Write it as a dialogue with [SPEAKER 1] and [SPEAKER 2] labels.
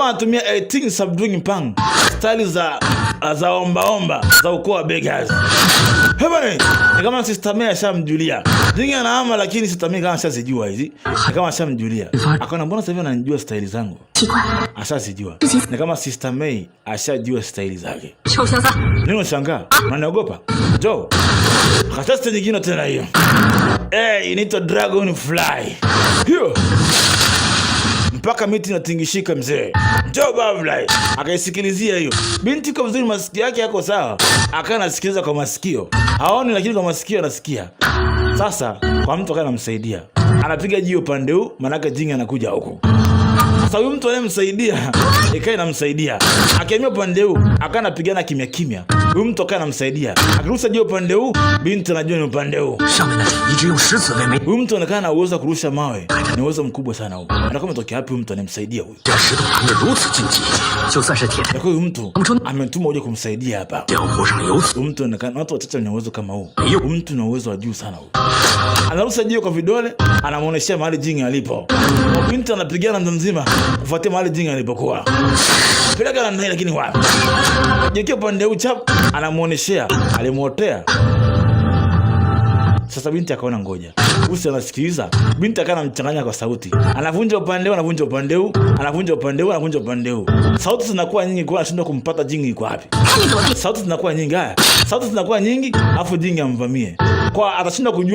[SPEAKER 1] Wanatumia 18 subduing pang, style za omba omba za ukoo wa Beggars. Hebane, ni kama Sister May ashamjulia. Jingi anaama, lakini Sister May kama ashazijua hizi. Ni kama ashamjulia. Akaona mbona sasa hivi ananijua style zangu.
[SPEAKER 2] 奇怪，
[SPEAKER 1] Ashazijua. Ni kama Sister May ashajua style zake.
[SPEAKER 2] 臭小子，
[SPEAKER 1] Nini unashangaa? Unaniogopa? Njoo. Akatesta nyingine tena hiyo. Eh, inaitwa Dragon Fly. Hiyo. Mpaka miti inatingishika, mzee. Njoo butterfly. Akaisikilizia hiyo. Binti kwa vizuri, masikio yake yako sawa. Akawa anasikiliza kwa masikio. Haoni, lakini kwa masikio anasikia. Sasa kwa mtu akawa anamsaidia. Anapiga jiwe upande huu, manake jingi anakuja huku. Sasa huyu mtu anayemsaidia ikawa inamsaidia. Akihamia upande huu, akawa anapigana kimya kimya. Huyu mtu akawa anamsaidia. Akirusha jiwe upande huu, binti anajua ni upande huu.
[SPEAKER 3] 上面那是一直用石子为媒，
[SPEAKER 1] Huyu mtu anaonekana ana uwezo wa kurusha mawe. Ni uwezo mkubwa sana huu. Anakuwa ametokea wapi huyu mtu anayemsaidia huyu?
[SPEAKER 3] 将石头扛得如此晋级，就算是铁
[SPEAKER 1] Na huyu mtu ametuma uje kumsaidia hapa.
[SPEAKER 3] 江湖上有此
[SPEAKER 1] Huyu mtu anaonekana watu wachache wenye uwezo kama huu. Huyu mtu ana uwezo wa juu sana huu. Anarusha jiwe kwa vidole, anamuoneshea mahali jingi alipo. Binti anapigana mtu mzima kufuatia mahali jingi alipokuwa. Peleka namna hii, lakini wapi? Jikia upande huu chap, anamuoneshea, alimuotea. Sasa binti akaona ngoja. Usi anasikiliza. Binti akawa anamchanganya kwa sauti. Anavunja upande huu, anavunja upande huu, anavunja upande huu, anavunja upande huu. Sauti zinakuwa nyingi kwa anashindwa kumpata jingi iko wapi.
[SPEAKER 2] 看你怎么
[SPEAKER 1] Sauti zinakuwa nyingi haya. Sauti zinakuwa nyingi, afu jingi amvamie. Kwa atashindwa kujua.